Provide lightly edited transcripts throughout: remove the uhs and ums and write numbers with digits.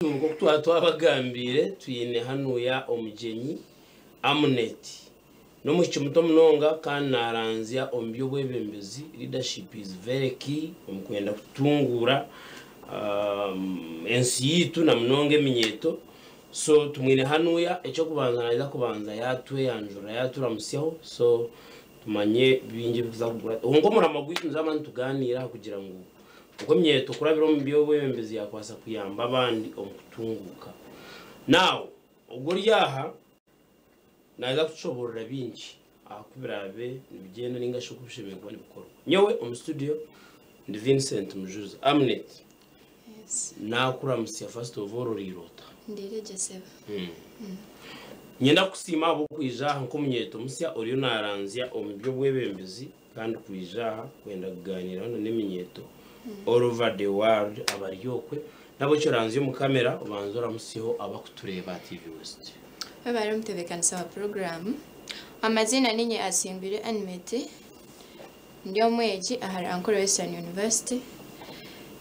Nk'oku twaba twabagambiire, twine hanuya omugyenyi Amunet. N'omwishiki muto munonga kandi naranzya omu by'obwebembezi, leadership is very key omu kwenda kutunguura ensi yaitu na munonga eminyeeto. So tumwine hanuya, eky'okubanza naija kubanza yatweyanjurira yaturamutsyaho so tumanye bingi ebikuza kugura. Kwonka omurama gwaitu nituza kuba nituganiira aha kugira ngu Oku eminyeeto kurabira omu by'obwebembezi yaakubaasa kuyamba abandi omu kutunguuka. Now, ogwo ori aha naaza kutushoboorora bingi aha ku biraabe nibigyenda nainga shi oku bishemereire kuba nibikorwa. Nyowe omu studio ndi Vincent Mujuzi. Amnet, Yes. naakuramutsya first of all oriire ota? Ndiire gye sebo. Niinyenda kukusiima ahabw'okwija aha nk'omunyeeto musya oriyo naaranzya omu by'obwebembezi. Kandi kwija aha kwenda kugaaniiraho na n'eminyeeto all over the world abari okwe. N'ahabw'ekyo ranzya omu kamera obanze oramutsyeho abakutureeba aha TV West. Webare omutebeekanisa wa puroguraamu. Amaziina niinye Asingwire Animate, ndi omwegi ahari Ankole Western University.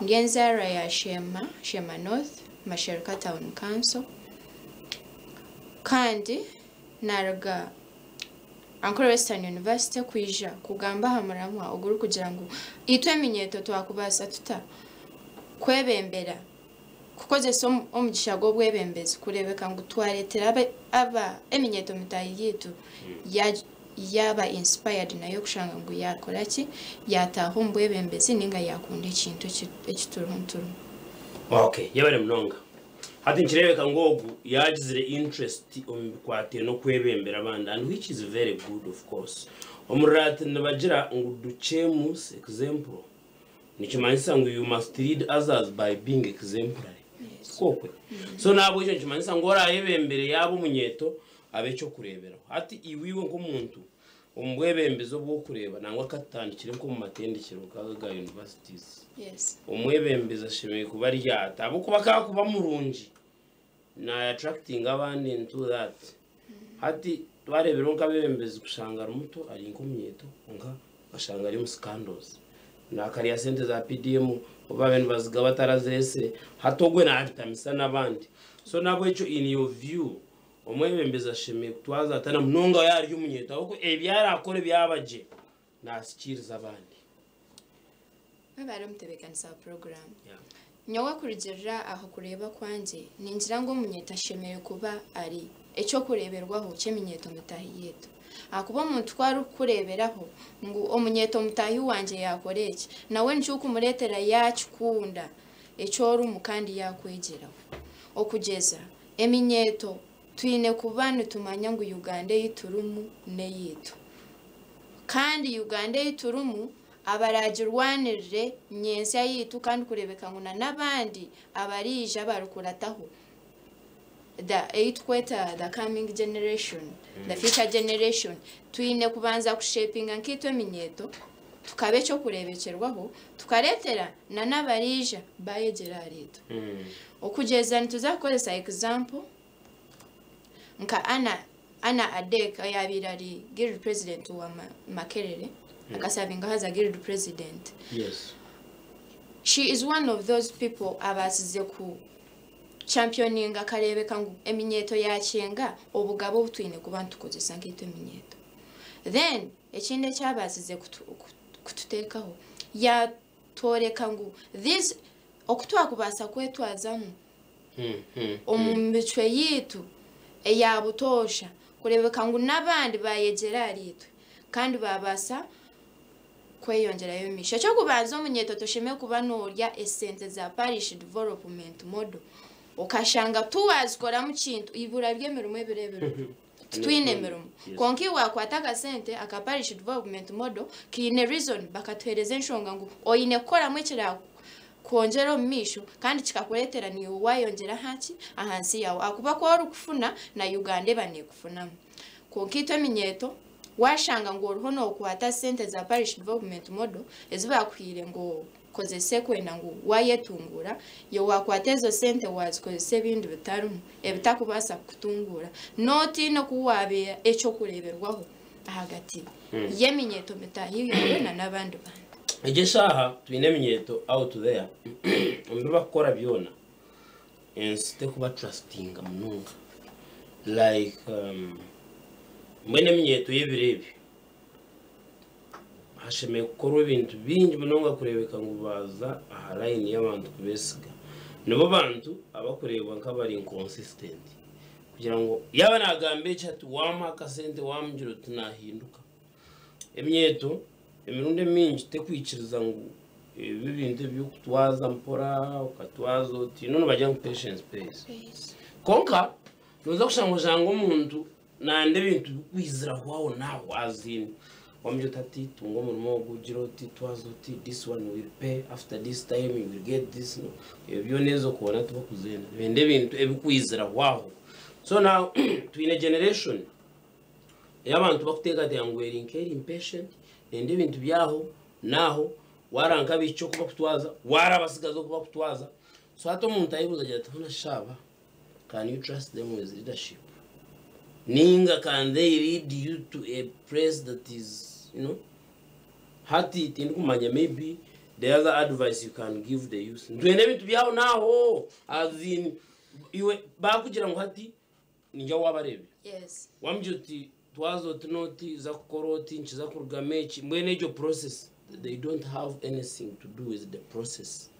Ndi enzaarwa ya Sheema, Sheema North, Masheruka Town Council. Kandi naaruga Ankole Western University kwija kugamba aha muramwa ogurikugira ngu itwe eminyeeto twakubaasa tuta kwebembera kukozesa omugisha gw'obwebembezi kureebeka ngu twareetera aba eminyeeto mitaahi yaitu yaaba inspired nayo kushanga ngu yaakora ki yaataaha omu bwebembezi nainga yaakunda ekintu eki turiho niturimu. Okay, yebare munonga. Hati nikireebeka ngu ogu yaagizire interest omu bikwataine n'okwebembera abandi and which is very good of course. Omu Rulaatini nibagira ngu ducemus exemplo nikimanyisa ngu you must lead others by being exemplary. Tikwo okwe? So n'ahabw'ekyo nikimanyisa ngu oraayebembere yaaba omunyeeto abe eky'okureeberaho. Hati iwe iwe nk'omuntu Omu bwebembezi obw'okureeba nangwa katutandikire nk'omu matendekyero nk'aga aga universities, omwebembezi ashemereire kuba ari ata? Ahabw'okuba ku arikuba murungi, na attractinga abandi into that. Hati twareeberaho nk'abebembezi kushanga ari muto ari nk'omunyeeto kwonka okashanga ari omu scandals. Naakarya sente za PDM obu baabaire nibazigaba tarazireetsire, hati ogwe naabitamisa n'abandi. So n'ahabw'ekyo in your view, Omwebembezi ashemereire kutwaza ata na munonga yaaba ari omunyeeto ahabw'okuba ebi araakore byaba gye naasikiiriza abandi. Webare omutebeekanisa wa puroguraamu. Nyowe kurugiirira aha kureeba kwangye, ningira ngu omunyeeto ashemereire kuba ari eky'okureeberwaho ky'eminyeeto mitaahi yaitu. Ahakuba omuntu ku arikukureeberaho ngu omunyeeto mutaahi wangye yaakora eki, nawe nikyo kumureetera yaakikunda eki orimu kandi yaakwegyeraho. Okugyeza, Eminyeeto, twine kuba nitumanya ngu Uganda ei turimu n'eyaitu. Kandi Uganda ei turimu abaraagirwanirire nyentsya yaitu kandi kureebeka ngu na n'abandi abariija abarikurataho the ei turikweta the coming generation, the future generation, twine kubanza kushepinga nkaitwe eminyeeto tukaba eky'okureebekyerwaho tukareetera na n'abariija baayegyera ahariitwe. Okugyeza nituza kukoresa example nka Anna Anna Adek oyabaire ari guild president wa Makerere akasavingaho as a guild president. Yes. She is one of those people abaasize ku championinga akareebeka ngu eminyeeto yakyenga obugabe obu twine kuba nitukozesa nkaitwe eminyeeto. Then ekindi ekyabaasize kututeekaho yatworeka ngu these oku twakubaasa kwetwazamu omu micwe yaitu eya butoosha kureebeka ngu n'abandi baayegyera ahariitwe kandi baabaasa kweyongyerayo omu maisho. Eky'okubanza omunyeeto toshemereire kuba noorya esente za Parish Development Model okashanga tiwaazikoramu kintu, eibura ry'emirimo ebiro ebiriho. Titwine mirimo. Kwonka iwe wakwata akasente aka Parish Development Model kaine reason bakatuhereza enshonga ngu oine kukoramu ekirakwongyera omu maisho kandi kikakureetera naiwe wayongyera aha ki? Ahansi yaawe ahakuba ku orikufuna na Uganda eba nekufunamu. Kwonka itwe eminyeeto washanga ngu oriho nokwata sente za Parish Development Model ezi bakuhaire ngu kozese kwenda ngu wayetunguura, iwe wakwata ezo sente wazikozesa ebindi bitarimu ebitakubaasa kukutunguura, notiina oku wabeera ekyokureeberwaho ahagati y'eminyeeto mitaahi yaawe na n'abandi bantu. Egi eshaaha twine eminyeeto out there omu bi bakukora byona. Ensi tekuba trustinga munonga like um, mbwenu eminyeeto y'ebiro ebi hashemereire kukorwa ebintu bingi munonga kureebeka ngu baaza aha layini y'abantu kubeesiga. Nibo bantu abakureebwa nk'abari inconsistent kugira ngu yaaba naagamba eki hati waamuha akasente waamugira oti naahinduka. Eminyeeto emirundi emingi tekwikiriza ngu ebi ebintu eby'okutwaza mpora okatwaza oti you know nibagira ngu patience pays. Kwonka nooza kushanga oshanga omuntu nayenda ebintu bikwizira aho naaho as in wamugira oti hati tunga omurimo ogu gira oti twaza oti this one will pay after this time you will get this no ebyo byona ezo koona tibakuzenda nibenda ebintu ebikwizira aho. So now twine generation ey'abantu bakuteekateeka ngu eri nk'eri impatient nenda ebintu byaho naaho waara nk'abaishiki oku bakutwaza waara abatsigazi oku bakutwaza so hati omuntu ayebuuza agira ati hoona shi aba can you trust them with leadership ninga can they lead you to a place that is you know hati tindikumanya maybe the other advice you can give the youth nitwenda ebintu byaho naaho as in iwe bakugira ngu hati Ningira waabareebire. Yes. Wamugira oti twaza oti n'oti, za kukora oti, nikiza kurugamu eki, mbwenu egyo process, they don't have anything to do with the process.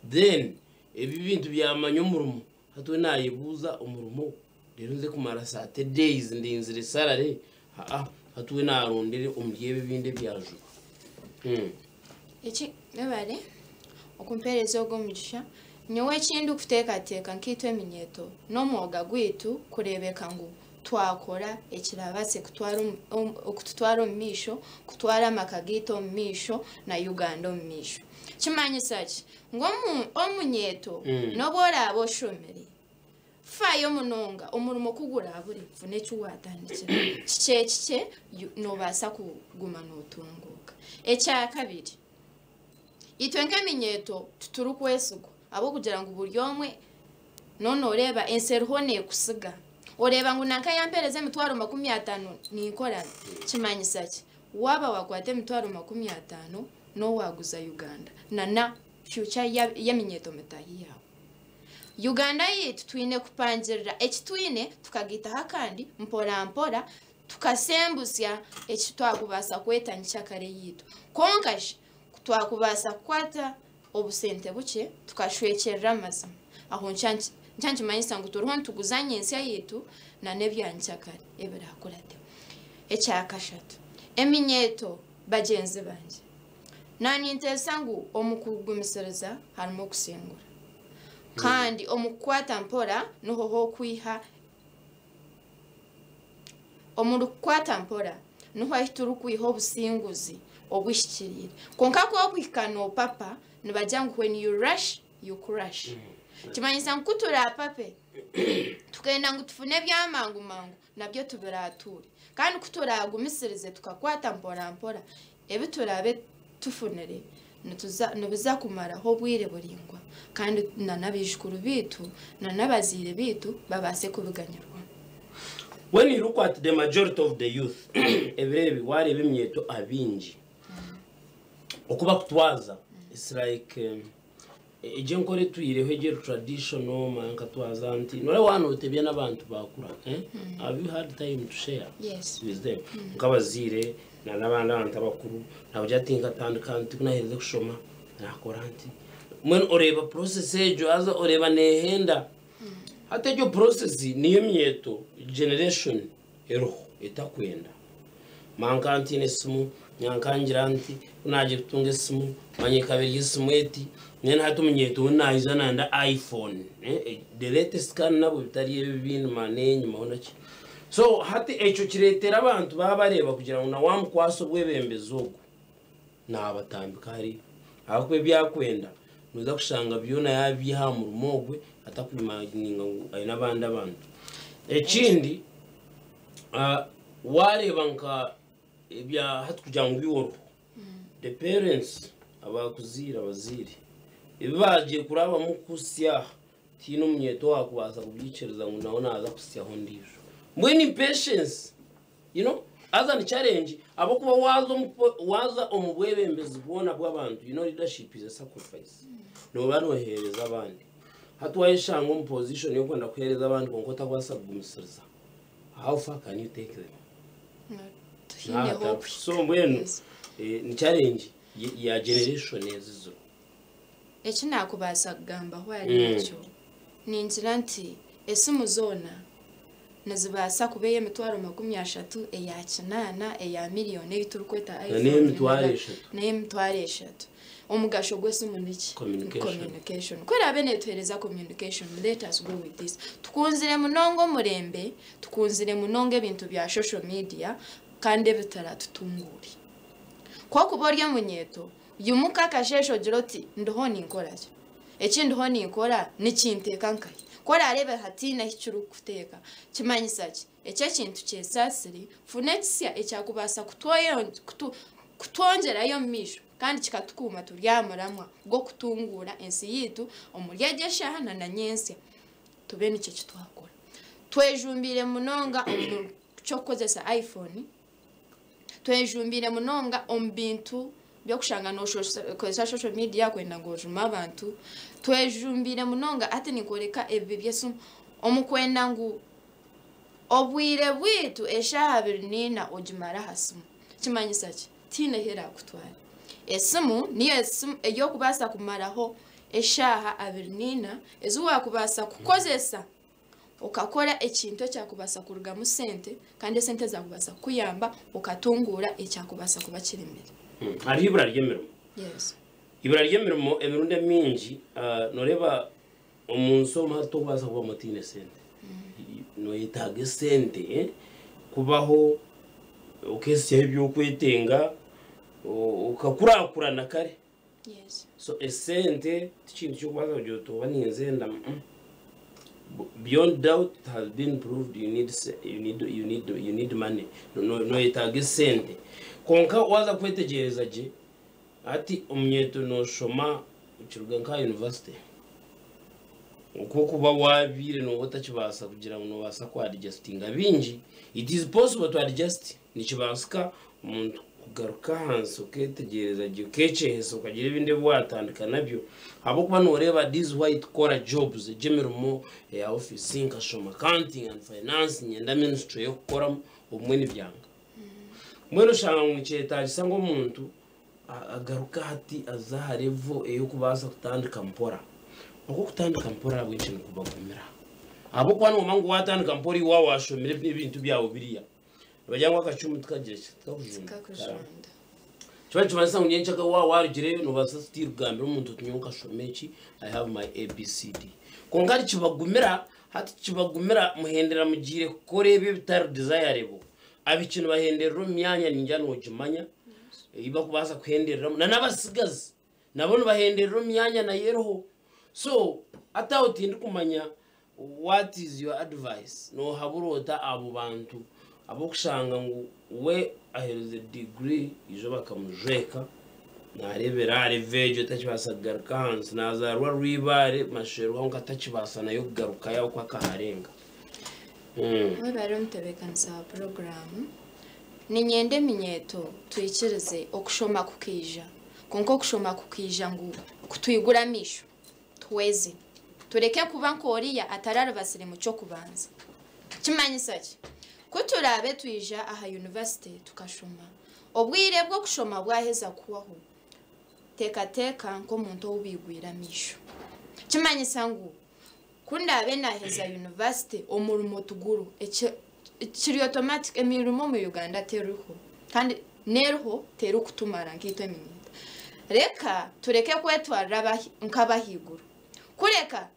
Then ebi ebintu byamanya omurimo, hati we naayebuuza omurimo reero nze kumara thirty days ndinzire salary, haa, hati we naarondere omuri ebi ebindi ebya juba. Eki, webare okumpeereza ogu omugisha. Nyowe eki ndikuteekateeka nkaitwe eminyeeto n'omwoga gwaitu kureebeka ngu twakora ekirabaase kutwara okututwara omu maisho, kutwara amaka gaitu omu maisho na Uganda omu maisho. Kimanyisa ki? Ngu omunyeeto n'obu oraabe oshomire, Faayo munonga omurimo ku guraabure, funa eki waatandikira. Kikye kikye noobaasa kuguma nootunguuka. Ekyakabiri, itwe nk'eminyeeto titurikwesigwa ahabw'okugira ngu buri omwe nooba nooreeba ensi eriho neekusiga. Oreeba ngu nanka yampeereza emitwaro 50 ninkora nta? Kimanyisa ki? Waaba waakwata emitwaro 50 nooba waaguza Uganda na future y'eminyeeto mitaahi yaawe. Uganda yaitu twine kupangirira eki twine tukagaitaho akandi mpora mpora tukasembusya eki twakubaasa kweta nyikyakare yaitu. Kwonka shi ku twakubaasa kukwata obusente bukye tukashwekyerera amazima aho nikyo nikimanyisa ngu turiho nituguza nyentsya yaitu n'ebya nyikyakare ebiraakurateho. Ekyakashatu, eminyeeto bagyenzi bangye, Naninteesa ngu omu kugumisiriza harimu okusingura. Kandi omu kukwata mpora niho h'okwiha Omuri kukwata mpora niho ahu turikwiha obusinguzi obuhikiriire. Kwonka ku orikuhika noopapa, nibagira ngu when you rush, you crash. Kimanyisa ngu ku turaapape tukenda ngu tufune ebyamangu mangu, nabyo tubiraatuure. Kandi ku turaagumisirize tukakwata mporampora, Ebi turaabe tufunire nibiza kumaraho obwire buraingwa kandi n'abaijukuru baitu n'abazaire baitu babaase kubiganyirwamu. When you look at the majority of the youth ebiro ebi wareeba eminyeeto abaingi oku bakutwaza it's like Egyo enkora etwireho egyo eri traditional manya nkatwaza nti noreeba waaba notebya n'abantu baakura eh? Have you had time to share Yes. with them? Nk'abazaire na n'abandi abantu abakuru nakugira ati nkatandika nti ku naaherize kushoma naakora nti mbwenu oreeba process egyo haza oreeba neehenda hati egyo process niyo eminyeeto generation eriho etakwenda. Manya nkaba ntaine esimu, nyowe nkaba ngira nti ku naagiire kutunga esimu, manya ekaba eri esimu eti, mbwenu hati omunyeeto we naija nayenda iPhone, the latest kandi nabwo bitari ebi ebindi manya n'eyenyima hoona ki. So hati ekyo kireetera abantu baabareeba kugira ngu na waamukwasa obwebembezi obwo, naabatambika hariya. Ahabw'okuba ebi arikwenda nooza kushanga byona yaabiiha aha murimo ogwe atarikubimagininga ngu aine abandi abantu. Ekindi, Waareeba nka ebya hati kugira ngu iwe oriho, the parents abakuzaire abazaire ebi baagiire kurabamu kukuhitsya aha, tihaine omunyeeto owaakubaasa kubyikiriza ngu nawe naaza kuhitsyaho ondiijo. Mbwenu patience, you know, haza ni challenge ahabw'okuba waaza omu waaza omu bwebembezi bwona bw'abantu, you know leadership is a sacrifice, nooba nooheereza abandi. Hati wayeshanga omu position y'okwenda kuheereza abandi kwonka otakubaasa kugumisiriza, how far can you take them? Tihaine Nahatari. hokuhika. So mbwenu Yes. ni challenge ya generation ezizo. Eki naakubaasa kugambaho ahari ekyo, ningira nti esimu zoona nizibaasa kuba ey'emitwaro 30, eya 8, eya miriyoni ei turikweta Na iPhone n'emitwaro 3. N'ey'emitwaro 3. Omugasho gw'esimu niki? Communication. Communication. Ku eraabe neetuheereza communication, let us go with this. Tukunzire munonga omurembe, tukunzire munonga ebintu bya social media kandi ebitaratutunguure. Ku orikuba ori omunyeeto, imuka akasheeshe ogire oti ndiho ninkora ki? Eki ndiho ninkora nikinteeka nkahi? Ku oraareebe hataine ahu kirikukuteeka, kimanyisa ki? Eki ekintu kyesaasire, funa ekisya ekyakubaasa kutwongyerayo omu maisho kandi kikatukuuma turi aha muramwa gw'okutunguura ensi yaitu omuri egi eshaaha na nyentsya tube nikyo eki twakora. Twejumbiire munonga omu ky'okukozesa iPhone, twejumbiire munonga omu bintu by'okushanga nookozesa social media kwenda ngu ojume abantu, twejumbiire munonga hati ninkworeka ebibi by'esimu omu kwenda ngu obwire bwaitu eshaaha 24 ogimare aha simu. Kimanyisa ki? Tihaine ahu eraakutware. Esimu niyo esimu ey'okubaasa kumaraho eshaaha 24 ezi waakubaasa kukozesa okakora ekintu ekyakubaasa kurugamu sente kandi esente zaakubaasa kukuyamba okatunguura ekyakubaasa kuba kiremire. Hariho ibura ry'emirimo. Yes. Ibura ry'emirimo emirundi emingi nooreeba omu nsi omu hati tokubaasa kubamu otaine sente. Noyetaaga esente kubaho okeesyaho eby'okwetenga okakurakurana kare. Yes. So esente ti kintu ky'okubaasa kugira oti oba ninzenda. Beyond doubt it has been proved you need se- you need you need you need money. Noyetaaga esente. Kwonka waaza kwetegyereza gye hati omunyeeto nooshoma okiruga nka aha university oku okuba waabiire nooba otakibaasa kugira ngu noobaasa ku adjustinga bingi. It is possible to adjust, nikibaasika omuntu kugaruka ahansi okeetegyereza gye okeekyehesa okagira ebindi ebi waatandika nabyo ahabw'okuba nooreeba these white collar jobs egi emirimo eya ofiisi nkashoma accounting and finance niinyenda ministry y'okukoramu obumwe nibyanga. Mbwenu oshanga ngu nikyetaagisa ngu omuntu agaruke hati aze aha level ey'okubaasa kutandika mpora. Oku okutandika mpora ahabw'enki nikubagumira? Ahabw'okuba noomanya ngu waatandika mpora iwe waaba waashomire ebintu byawe biriya, nibagira ngu akacumu tikagira ki? Tikakujunda. Tikakujunda. Kiba nikimanyisa ngu nyencakare waaba waarugireyo noobaasa still kugambira omuntu oti nyowe nkashoma eki, I have my ABCD. Kwonka nikibagumira, hati kibagumira muhendera mugiire kukora ebyo ebitari desirable. Abaishiki nibahenderera omu myanya ningira noogimanya, ei barikubaasa kuhendereramu. Na n'abatsigazi nabo nibahenderera omu myanya nayo eriho. So hati aho tindikumanya what is your advice? Noohabura ota abo bantu ab'okushanga ngu we aherize degree eizooba bakamujweka, naareebera aha level egyo takibaasa kugaruka ahansi, naazaarwa Rwibaare Masherwa kwonka takibaasa nayo kugarukayo ahabw'okuba akaharenga? Webare omutebeekanisa wa puroguraamu. Niinyenda eminyeeto twikirize okushoma kukaija, kwonka okushoma kukaija ngu kutwigure amaisho, tuhweze. Tureke kuba nk'oriya atararibasire mu ky'okubanza. Kimanyisa ki? Ku turaabe twija aha yunivasite tukashoma, obwire bw'okushoma bwaheza kuhwaho, teekateeka nk'omuntu ou baigwire amaisho. Kimanyisa ngu Ku ndaabe naaheza yunivasite omurimo tiguriho. Ekyo kiri automatic, emirimo omu Uganda teriho kandi n'eriho terikutumara nkaitwe eminyeeto. Reka tureke kwetwarira nk'abahaiguru kureka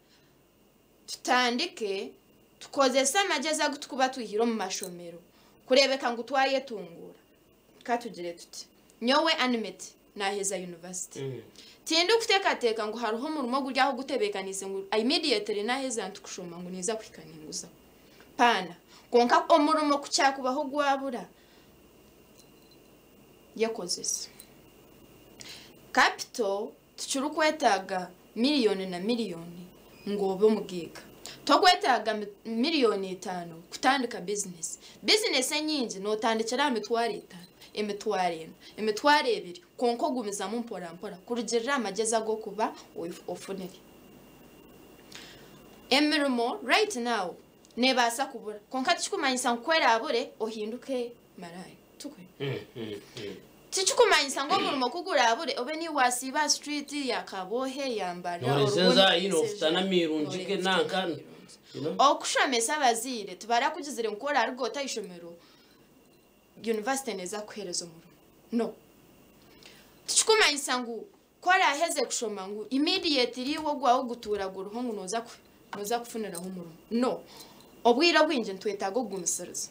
tutandike tukozese amagyezi agu turikuba twihire omu mashomero kureebeka ngu twayetunguura. Ka tugire tuti, nyowe Animate naaheza yunivasite. Tindikuteekateeka ngu hariho omurimo oguri aho ogutebeekaniise ngu immediately naaheza nti kushoma ngu ninza kuhika ninguzaho. Paana. Kwonka omurimo ku kyakubaho gwabura, yekozese. Capital Tikirikwetaaga miriyoni na miriyoni ngu obe omugaiga. Tokwetaaga miriyoni itaano kutandika bizinesi. Bizinesi enyingi nootandikira aha mitwaro etaano, emitwaro ena, emitwaro ebiri kwonka ogumizamu mporampora kurugiirira aha magyezi agu orikuba ofunire. Emirimo right now neebaasa kubura kwonka tikikumanyisa ngu ku eraabure ohinduke maraaya. Tikwe? Tikikumanyisa ngu omurimo ku guraabure obe niiwe waasiiba aha street ya Kabwohe, ya Mbarara, Nooreesa orugo enzaahi, nooreesa noofutana enjaahi, amirungi ge nooreeba nanka, ofutana amirungi. you know? Okushomesa abazaire tibarakugizire ngu ku oraaruga ota aha ishomero university neeza kukuheereza omurimo. No. Tikikumanyisa ngu Ku oraaheze kushoma ngu immediately iwe ogwawe gutuura guriho ngu nooza nooza kufuniraho omurimo. No. Obwire obwingi nitwetaaga okugumisiriza.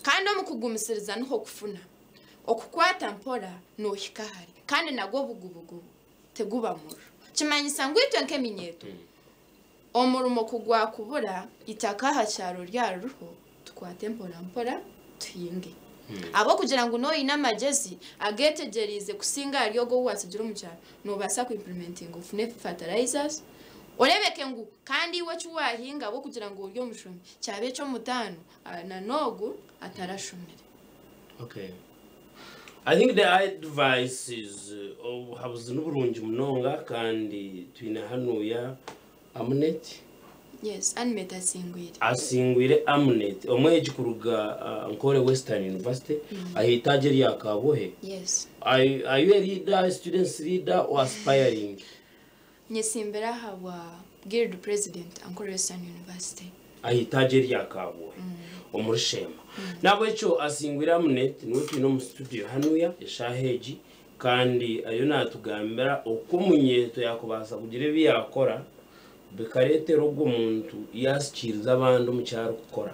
Kandi omu kugumisiriza niho kufuna. Okukwata mpora noohika hare. Kandi nagwo obugubugubu tiguba muriro. Kimanyisa ngu itwe nk'eminyeeto, omurimo ku gwakubura, eitaka aha kyaro ryaruriho, Tukwate mpora mpora tuhinge. Ahabw'okugira ngu n'oine amagyezi ageetegyereize kusinga ahari ogwo ou waatsigire omu kyaro, noobaasa ku implementinga ofune fertilizers, oreebeke ngu kandi iwe eki waahinga ahabw'okugira ngu ori omushomi kyaba eky'omutaano na n'ogu atarashomire. Okay. I think the advice is obuhabuzi niburungi munonga kandi twine hanuya Amunet. Yes, Anumet asingwire. Asingwire Amunet, omwegi kuruga Nkore Western University aha itaagi erya Kabohe. Yes. Are are you a leader, students leader or aspiring? Nyesimbire aha bwa Guild President Ankole Western University. Aha itaagi erya Kabohe omuri Sheema. N'ahabw'ekyo asingwire Amunet niwe twine omu studio hanuya eshaaha egi. Kandi ariyo naatugambira oku omunyeeto yaakubaasa kugira ebi yaakora bikareetera ogwo muntu yaasikiiriza abandi omu ki arikukora.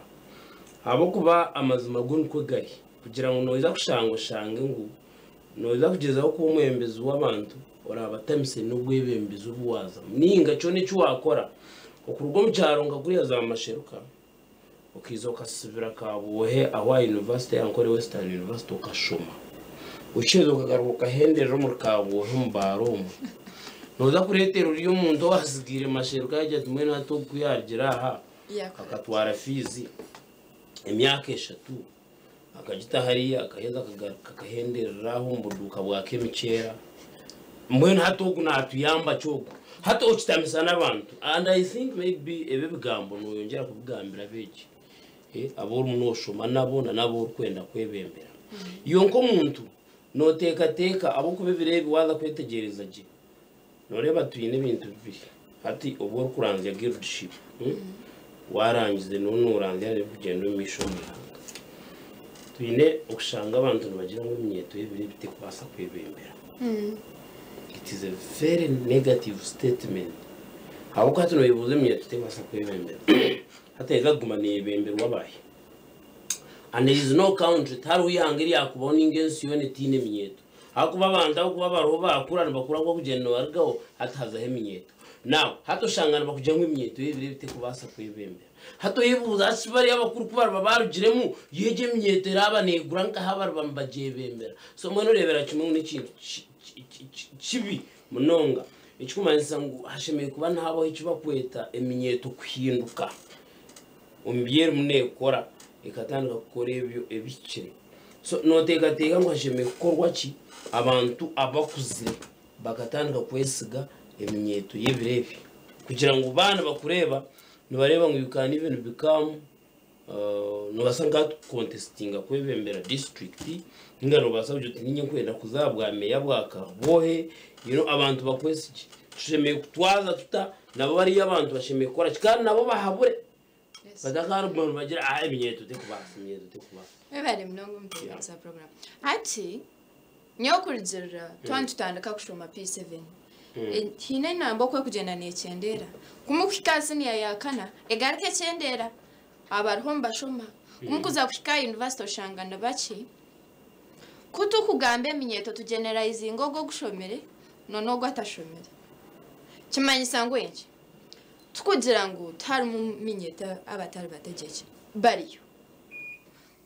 Ahabw'okuba amazima go nikwo gari, kugira ngu noija kushanga oshange ngu noija kugyezaho kuba omwebembezi w'abantu oraabatamise n'obwebembezi obu waazamu. Nainga kyona eki waakora okuruga omu kyaro nka kuriya za Masheruka, Okaija okasibira Kabwohe aho aha yunivasite ya Ankole Western University okashoma. Okiheza okagaruka okahenderera omuri Kabwohe omu baara omwo. Nooza kureetera ori omuntu owasigaire Masheruka yaagira ati mbwenu hati ogu ku yaarugire aha akatwara fiizi emyaka eshatu akagita hariya akaheza akagaruka akahenderera aho omu buduuka bwa Kemikyera. Mbwenu hati ogu naatuyamba ki ogu? Hati okitamisa n'abantu and I think maybe ebi ebigambo nooyongyera kubigambira abeegi eh, abu orimu nooshoma nabo na n'abu orikwenda kwebembera. Iwe nk'omuntu nooteekateeka ahabw'okuba ebiro ebi waaza kwetegyereza gye, nooreeba twine ebintu bibiri. Hati obu orikuranzya guildship, hmm, waarangize nooba nooranzya n'ebirikugyenda omu maisho omu ihanga. Twine okushanga abantu nibagira ngu eminyeeto y'ebiro ebi terikubaasa kwebembera. It is a very negative statement. Ahabw'okuba hati noyebuuza eminyeeto terikubaasa kwebembera. Hati neeza kuguma neeyebemberwa baahi? And there is no country, tihariho ihanga eryakubaho nainga ensi yoona etaine eminyeeto. Ahakuba abantu ahabw'okuba bariho baakura nibakura nk'okugyenda nibarugaho hati hazaho eminyeeto. Now hati oshanga nibakugira ngu eminyeeto y'ebiro ebi terikubaasa kwebembera. Hati oyebuuza hati shi bariya abakuru ku bariba baarugiremu, yo egyo eminyeeto eraaba neegura nkaha bariba nibagyebembera? So mbwenu oreebera kimwe ngu n'ekintu kibi munonga. Ekikumanyisa ngu hashemereire kuba nihabaho eki barikweta eminyeeto kuhinduka omu bi erimu neekora ekatandika kukora ebyo ebihikire. So nooteekateeka ngu hashemereire kukorwa ki abantu abakuzire bakatandika kwesiga eminyeeto y'ebiro ebi kugira ngu baaba nibakureeba nibareeba ngu you can even become Noobaasa nka kukontesitinga kwebembera disiturikiti ninga noobaasa kugira oti niinye nkwenda kuza aha bwa meeya bwa Kabohe you know abantu bakwesigye. Tushemereire kutwaza tuta nabo bariya abantu bashemereire kukora ki kandi nabo bahabure batakaaruguma nibagira ah eminyeeto terikubaasa eminyeeto terikubaasa. Webare munonga omutebeekanisa wa puroguraamu. Hati nyowe kurugiirira twaba nitutandika kushoma P7, haine enamba oku erikugyenda neekyendeera. Ku murikuhika aha siniya ya kana, egaruka ekyendeera. Abariho nibashoma. Ku murikuza kuhika aha yunivasite oshanga ni bakye. Ku turikugamba eminyeeto tugenerayizinga ogwo ogushomire n'ogwo atashomire. Kimanyisa ngu enki? Tikugira ngu tiharimu minyeeto abatari bategyeki, bariyo.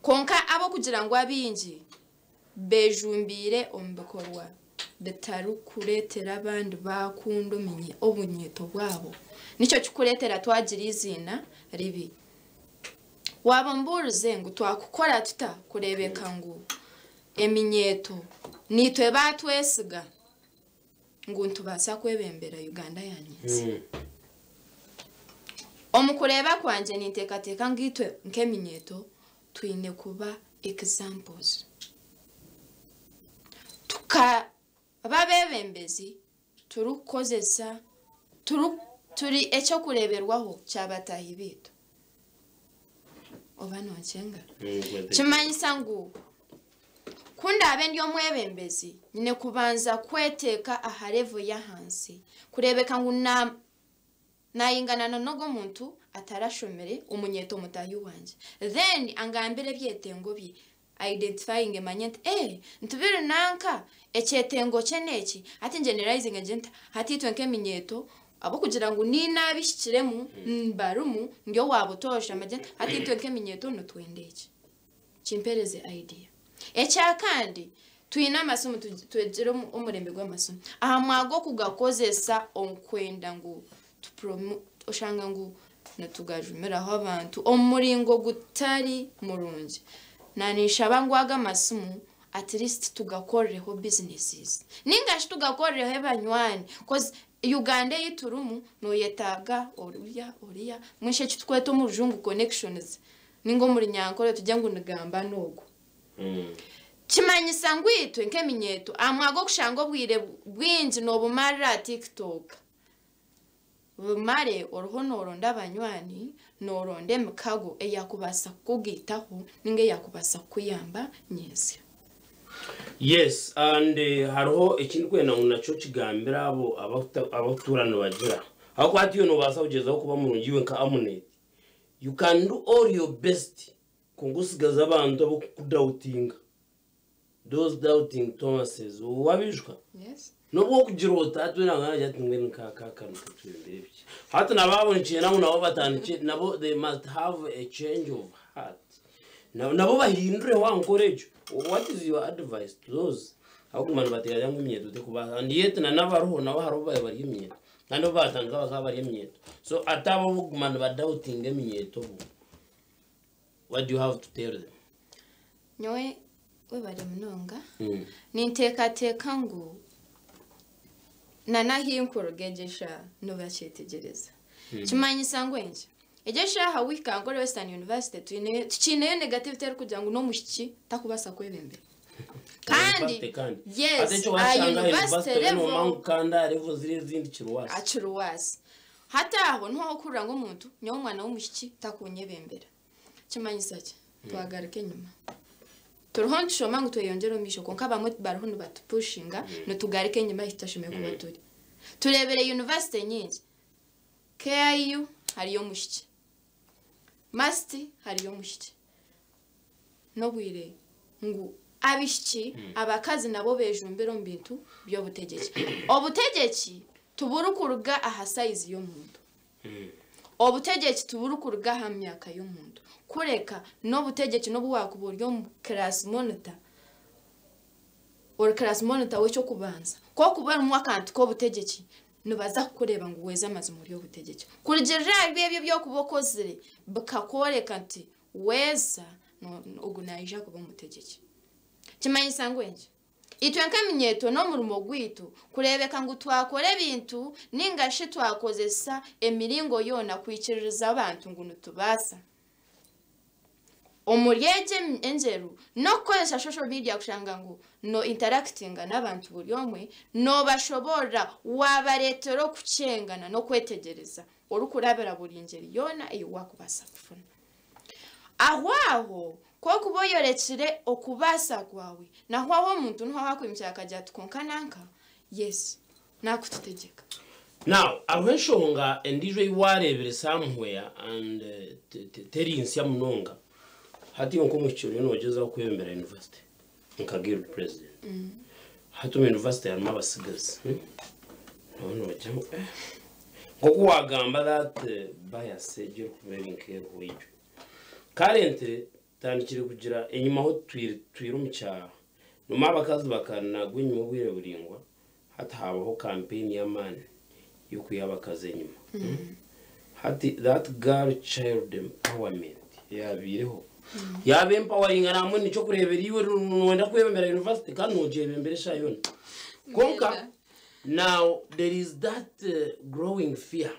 Kwonka ab'okugira ngu abaingi Beejumbiire omu bikorwa bitarikureetera abandi baakunda obunyeeto bwabo. Nikyo kirikureetera twagira eiziina ribi. Waaba ombuurize ngu twakukora tuta kureebeka ngu eminyeeto naitwe baatwesiga ngu nitubaasa kwebembera Uganda ya nyentsya? Omu kureeba kwangye ninteekateeka ngu itwe nk'eminyeeto twine kuba examples. Tukaba abeebembezi turikukozesa turi eky'okureeberwaho kya bataahi baitu. Oba nonkyenga? Kimanyisa ngu ku ndaabe ndi omwebembezi, nyine kubanza kweteeka aha level y'ahansi kureebeka ngu na Nayingana na n'ogu omuntu atarashomire, omunyeeto mutaahi wangye. Then angambire ebyetengo bye, identifyinge manye nti eh, nti biri nanka, ekyetengo kye n'eki. Hati ngeneralizinge ngire nti hati itwe nk'eminyeeto, ahabw'okugira ngu ninabihikiremu, mbarimu, ndi owa butoosha, manye nti hati itwe nk'eminyeeto nitwenda eki. Kimpereze idea. Ekyakandi, twine amasimu, twegire omurembe gw'amasimu. Aha mwaga okugakozesa omu kwenda ngu oshanga ngu nitugajumiraho abantu omu muringo gutari murungi. Naninshaba ngu aga amasimu at least tugakorereho businesses. Ninga shi tugakorereho abanywani coz Uganda ei turimu noyetaaga oriya, oriya, mbwenu shi eki turikweta omu rujungu connections. Ninga omu Runyankore tugye ngu nigamba n'ogwo. Kimanyisa ngu itwe nk'eminyeeto aha mwaga okushanga obwire bwingi noobumarira aha TikTok. Bumare oriho nooronda abanywani, nooronda emikago eyaakubaasa kukugaitaho ninga eyaakubaasa kukuyamba nyentsya. Yes and hariho eki ndikwenda ngu nakyo kigambire abo abakutuura nibagira. Ahabw'okuba hati iwe noobaasa kugyezaho kuba murungi iwe nka Amunet. You can do all your best kwonka osigaze abantu ab'okukudautinga, those doubting Thomases, wabijuka? Yes. N'obu okugira ota hati weena naagira ati mbwenu ka ka kanu katwembere biki. Hati nabo abo nikyenda ngu nabo batandikye nabo they must have a change of heart. Nabo nabo bahindureho aha nkora egyo. What is your advice to those abakuguma nibateekateeka ngu eminyeeto tekubaasa and yet na n'abariho nabo hariho obu baabaire bari eminyeeto. Kandi obu baatandika bakaba bari eminyeeto. So ate abo ab'okuguma nibadautinga eminyeeto bo, what do you have to tell them? Nyowe webare munonga. Ninteekateeka ngu na n'ahi nkuruga egyo eshaaha nibakyetegyereza. Kimanyisa ngu enki? Egyo eshaaha wihika nk'ori Western University twine tukiineyo negativity erikugira ngu n'omwishiki takubaasa kwebembera. Kandi University kandi. yes, Ate ekyo aha washanga aha university university level noomanya ngu kandi aha level ziri ezindi kiri worse. akiri worse. Hati aho niho orikuhurira ngu omuntu nyowe omwana w'omwishiki takunyebembera. Kimanyisa ki? Twagaruka enyima. Turiho nitushoma ngu tweyongyere omu maisho kwonka abamwe bariho nibatupushinga nitugaruka enyima ahu tutashemereire kuba turi. Tureebire university nyingi. KIU hariyo omwishiki. Must hariyo omwishiki. N'obwire ngu abaishiki, abakazi nabo bejumbire omu bintu by'obutegyeki. Obutegyeki tiburikuruga aha sayizi y'omuntu. Obutegyeki tiburikuruga aha myaka y'omuntu. Kureka n'obutegyeki n'obu waakuba ori omu class monitor, ori class monitor w'eky'okubanza, ku orikuba orimu akantu k'obutegyeki, Nibaza kukureeba ngu weeza amazima ori obutegyeki. Kurugiirira ahari ebyo ebi orikuba okozire bikakworeka nti weeza, ogu naija kuba omutegyeki. Kimanyisa ngu enki? Itwe nk'eminyeeto n'omurimo gwaitu kureebeka ngu twakora ebintu ninga shi twakozesa emiringo yoona kwikiririza abantu ngu nitubaasa. Omuri egyo enjeru n'okukozesa social media kushanga ngu no interactinga n'abantu buri omwe, nobashoboorora wabareetera okukyengana n'okwetegyereza orikurabira buri ngyeri yoona ei wakubaasa kufuna. Aho aho ku orikuba oyorekire okubaasa kwawe, naho aho omuntu niho akwimukira akagira ati kwonka nanka, yes. Naakututegyeka. Now hariho enshonga endiijo ei waareebire somewhere and teri nsya munonga. Hati iwe nk'omwishiki oriyo noogyezaho kwebembera university nka guild president. Hati omu university harimu abatsigazi. Nooba noogira ngu eh, nk'oku waagamba that bias egyo erikuba eri nk'eriho egyo. Currently Tutandikire kugira enyima ahu tutwire tutwire omu kyaro. Nomu abakazi bakanagwa enyima obwire buringwa, hati habaho campaign y'amaani y'okwiha abakazi enyima. Hati that girl child empowerment eyabaireho yaba empoweringa nambwenu nikyo kureebera iwe nowenda kwebembera university kandi nogyebembera eshaaha yoona. Kwonka now there is that growing fear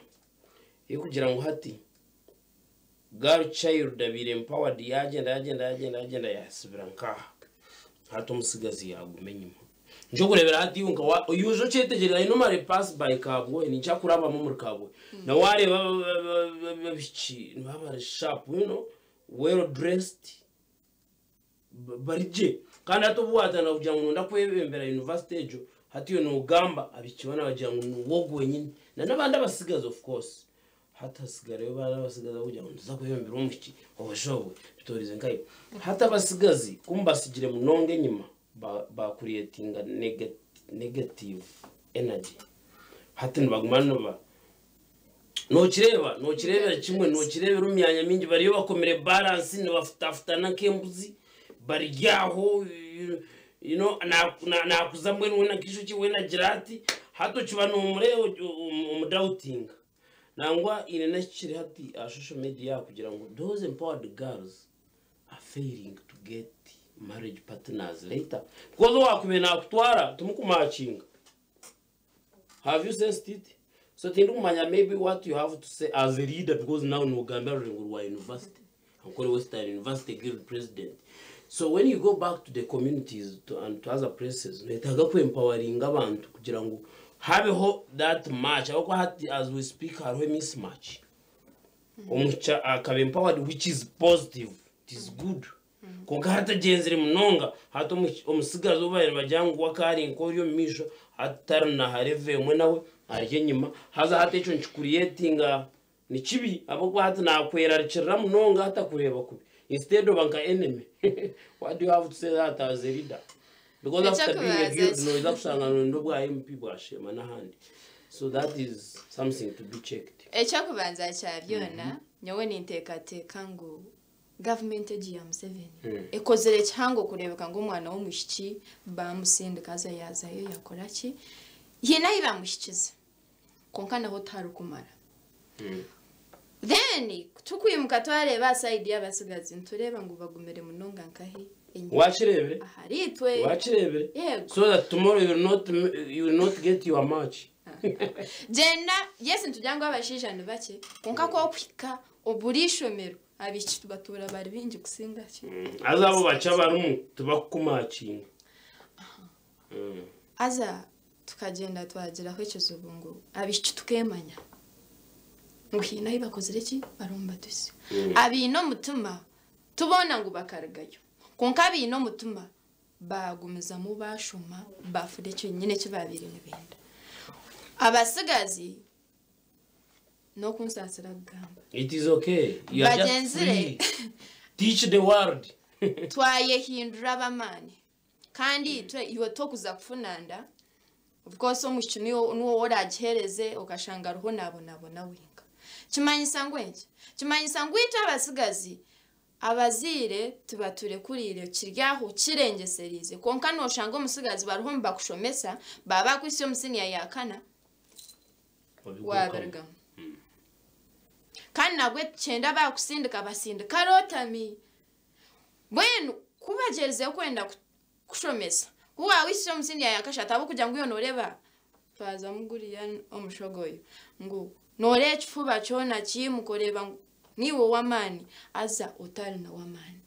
ey'okugira ngu hati. Girl child abaire empowered yagyenda yagyenda yagyenda yagyenda yasibira nkaha hati omutsigazi yaguma enyima. Nikyo kureebera hati iwe nka wa oija okyetegyereza I normally pass by Kabwohe ninkira kurabamu omuri Kabwohe na wareeba abaishiki nibaba bari sharp you know well dressed bari gye kandi hati obu watandika kugira ngu noyenda kwebembera university egyo hati iwe nogamba abaishiki boona bagira ngu niwe ogu wenyini na n'abandi abatsigazi of course hati hatsigareyo bari abatsigazi abarikugira ngu nituza kwebembera omwishiki obusha obwe bitoorize nkaiwe hati abatsigazi ku mubatsigire munonga enyima ba creatinga negative energy hati nibaguma niba Nokireeba, nokireebera kimwe, nokireebera omu myanya mingi bariyo bakomire balance nibafutafutana nk'embuzi bari aho you know, nakuza mbwenu we nakishokye we nagira ati hati okiba nomureeba omudautinga. Nangwa haine n'ekiri hati aha social media kugira ngu those empowered girls are failing to get marriage partners later because owakubaire nakutwara timukumakinga. Have you sensed it? So tindikumanya maybe what you have to say as a leader because now nogambira orurengo rwa university. Ankole Western University Guild president. So when you go back to the communities to, and to other places, noyetaaga ku empoweringa abantu kugira ngu habeho that match ahabw'okuba hati as we speak hariho mismatch. Omuhikya akaba empowered which is positive, it is good. Kwonka hati agyenzire munonga, hati omutsigazi ou baabaire nibagira ngu we akaba ari nk'ori omu maisho, hati tari na ha level emwe nawe, ari enyima. Haza hati ekyo nikikuriyetinga, ni kibi ahabw'okuba hati naakwerarikirira munonga hati akureeba kubi. Instead oba nka enemy. What do you have to say that as a leader? Because after being a Eky'okubanza guild, noija kushanga noyenda obwa MP bwasheema n'ahandi. So that is something to be checked. Eky'okubanza kya byona, nyowe ninteekateeka ngu Gavumenti egi ya Museveni ekozire kihango kureebeka ngu omwana w'omwishiki baamusindika haza yaazayo yakora ki? Haine ahi baamuhikize kwonka naho tiharikumara. Then tukwimuka twareeba aha sayidi y'abatsigazi nitureeba ngu bagumire munonga nkahi? Enyima. Wakireebire? Ahariitwe. Wakireebire? Yego. So that tomorrow you will not, you will not get your match. Gyenda, yes nitugira ngu abashaija ni bakye kwonka ku orikuhika buri ishomero Abaishiki batuura bari baingi kusinga ki? Haza abo bakye abarimu tibakukumakinga. Haza tukagyenda twagiraho ekizibu ngu abaishiki tukeemanya ngu haine ahu bakozire ki? Barimu nibatuhitsya. Abaine omutima tiboona ngu bakarugayo kwonka abaine omutima baagumizamu baashoma baafuna ekyo nyine eki baabaire nibenda. Abatsigazi N'okunsaasira kugamba. It is okay. You are just Bagyenzire. free. Teach the world. Twayehindura ab'amaani. Kandi itwe iwe tokuza kufuna nda. Of course omwishiki niwe niwe ou oraagiheereze okashanga ariho naabonabona wenka. Kimanyisa ngu enki? Kimanyisa ngu itwe abatsigazi, abazaire tibaturekuriire kiri aho kirengyesereize. Kwonka nooshanga omutsigazi bariho nibakushomesa, baaba baakuhitsya omu siniya ya kana, wabirugamu kandi nabwe kyenda bakusindika basindika arotami mbwenu ku bagyerizeho kwenda kushomesa ku waahikire omu siniya ya kashatu ahabw'okugira ngu iwe nooreeba twazamu guriya omushogoyo ngu nooreeba ekifuba kyona kiimuka oreeba ngu niiwe ow'amaani haza otari na w'amaani.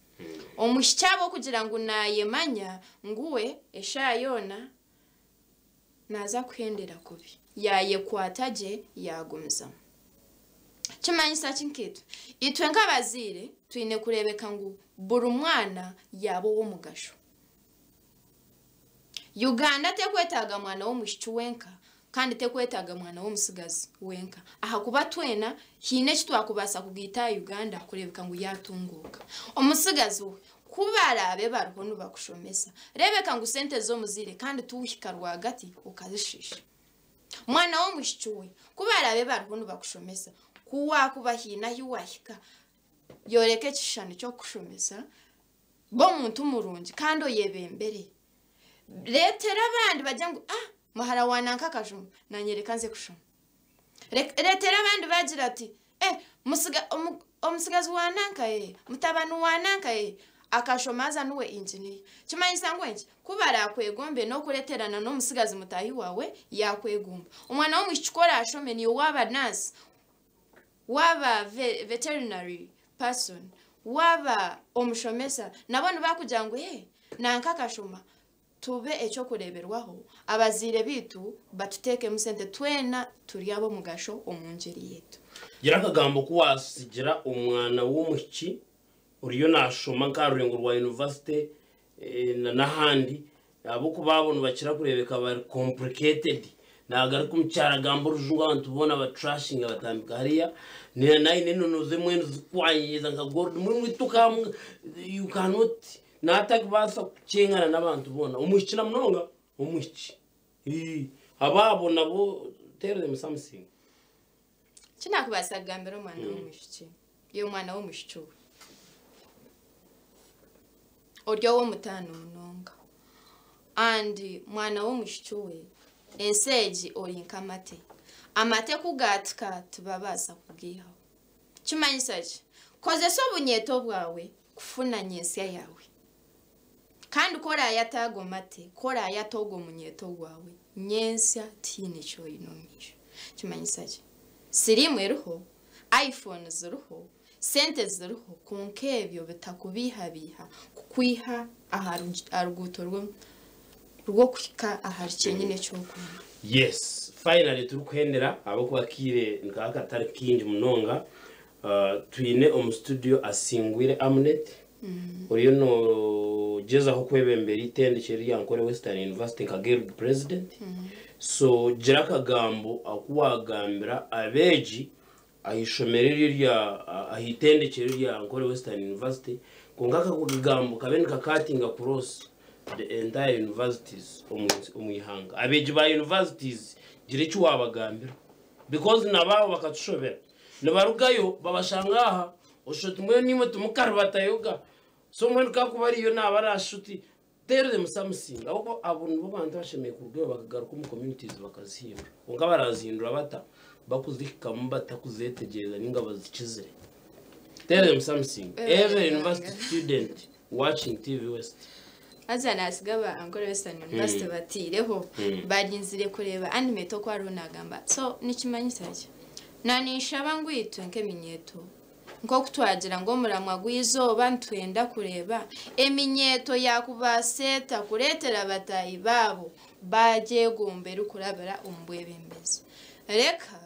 Omwishiki ahabw'okugira ngu naayemanya ngu we eshaaha yoona Naaza kuhendera kubi. Yaayekwata gye yaagumizamu. Kimanyisa ki nkaitwe? Itwe nk'abazaire twine kureebeka ngu buri mwana yaaba ow'omugasho. Uganda tekwetaaga mwana w'omwishiki wenka kandi tekwetaaga mwana w'omutsigazi wenka ahakuba twena haine eki twakubaasa kugaita aha Uganda kureebeka ngu yaatunguuka. Omutsigazi we Ku baraabe bariho nibakushomesa, reebeka ngu sente z'omuzaire kandi tiwuhika rwagati okazishiisha. Mwana w'omwishiki we, ku baraabe bariho nibakushomesa, ku waakuba haine ahi waahika, yoreka ekishushani ky'okukushomesa, ba omuntu murungi kandi oyebembere. Reetera abandi bagire ngu, Ah, muhara wa nanka akashoma, naanye reka nze kushoma. Reetera abandi baagira ati, Eh, musiga, omu, omutsigazi wa nanka eh, mutabani wa nanka eh, akashoma haza niwe inginiya. Kimanyisa ngu enki? Ku baraakwegombe n'okureeterana n'omutsigazi mutaahi waawe yaakwegomba. Omwana w'omwishiki ku oraashome niiwe waaba nurse, waaba veterinary. person, waaba omushomesa, nabo nibakugira ngu hey, nanka akashoma. Tube ekyokureeberwaho, abazaire baitu batuteekemu sente, twena turi ab'omugasho omu ngyeri yaitu. Gira akagambo aku waatsigira omwana w'omwishiki oriyo naashoma nk'aha rurengo rwa yunivasite n'ahandi ahabw'okuba abo nibakira kureebeka bari complicated. Naagaruka omu kyaro agamba orujungu abantu boona batrashinga batambika hariya. Naine enono ze mbwenu zikwanyiza nka gold mbwenu mwituka you cannot Naatakubaasa kukyengana n'abantu boona. Omwishiki na munonga omwishiki. Ii, Abaabo nabo tell them something. Eki naakubaasa kugambira omwana w'omwishiki, iwe mwana w'omwishiki we, ori ow'omutaano munonga. And mwana w'omwishiki we, ensi egi ori nk'amate. Amate ku gaatika tibabaasa kugaihaho. Kimanyisa ki? Kozesa obunyeeto bwawe kufuna nyentsya yaawe. Kandi ku oraayate ago mate, ku oraayate ogwo munyeeto gwawe, nyentsya tihaine eki oine omu maisho. Kimanyisa ki? Siriimu eriho, iPhone ziriho, sente ziriho, kwonka ebyo bitakubeihabeiha kukwiha aha ruguuto rw'okuhika ahari kyenyine eki orikwenda. Yes, finally turikuhendera ahabw'okuba akaire nikaba katari kaingi munonga. Twine omu studio asingwire Amunet oriyo nogyezaho kwebembera eitendekero erya Ankole Western University nka Guild President. So gira akagambo aku wagambira abeegi aha ishomero eryo erya aha itendekero erya Ankole Western University kwonka ako kagambo kabe nikakatinga across the entire universities omu ihanga. Abeegi ba universities gira eki wabagambira because nabo abo bakatushobera. Nibarugayo babashanga aha, oshusha oti mbwenu imwe timukaribatayoga. So mbwenu ku akuba ariyo naaba arashusha oti tell them something ahabw'okuba abo nibo bantu abashemereire kurugayo bakagaruka omu communities bakazihindura. Kwonka barazihindura bata? Bakuzihikamu batakuzetegyereza ninga bazikizire. Tell them something. Every university student watching TV West. Haza nasiga ba Ankole Western University bataireho barinzire kureeba animate oku ariho nagamba. So nikimanyisa ki? Naninshaba ngu itwe nk'eminyeeto nk'oku twagira ngu omuramwa gw'eizooba nitwenda kureeba eminyeeto yakubaasa eta kureetera bataahi baabo bagyegomba erikurabira omu bwebembezi. Reka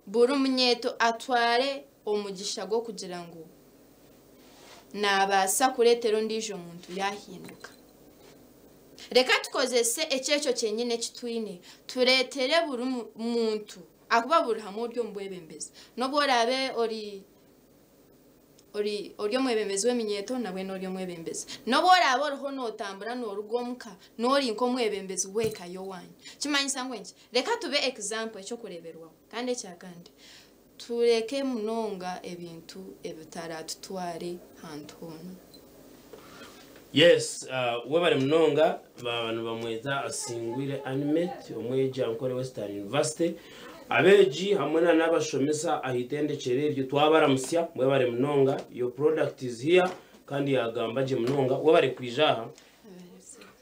buri munyeeto atware omugisha gw'okugira ngu naabaasa kureetera ondiijo muntu yaahinduka. Reka tukozese ekyekyo kyenyine eki twine tureetere buri muntu ahakuba buri hamwe ori omu bwebembezi. N'obu oraabe ori ori ori omwebembezi w'eminyeeto nabwe ori omwebembezi. N'obu oraabe oriho nootambura nooruga omuka n'ori nk'omwebembezi w'eka y'owaanyu. Kimanyisa ngu enki? Reka tube example eky'okureeberwaho. Kandi ekya kandi, tureke munonga ebintu ebitaratutware hantu hoona. Yes, webare munonga baaba nibamweta Asingwire Animate omwegi Ankole Western University. Abeegi hamwe na n'abashomesa aha itendekyero eryo twabaramutsya mwebare munonga your product is here kandi yagamba gye munonga webare kwija aha.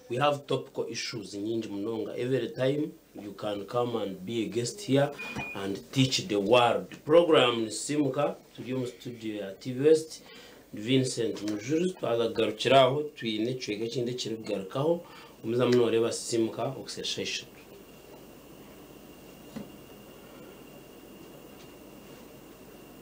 We have topical issues nyingi munonga every time you can come and be a guest here and teach the world. Program ni Simuka turi omu studio ya TV West Vincent Mujuru twaza kugarukira aho twine ekicweka ekindi ekirikugarukaho omuzamu noreeba Simuka Okusesation.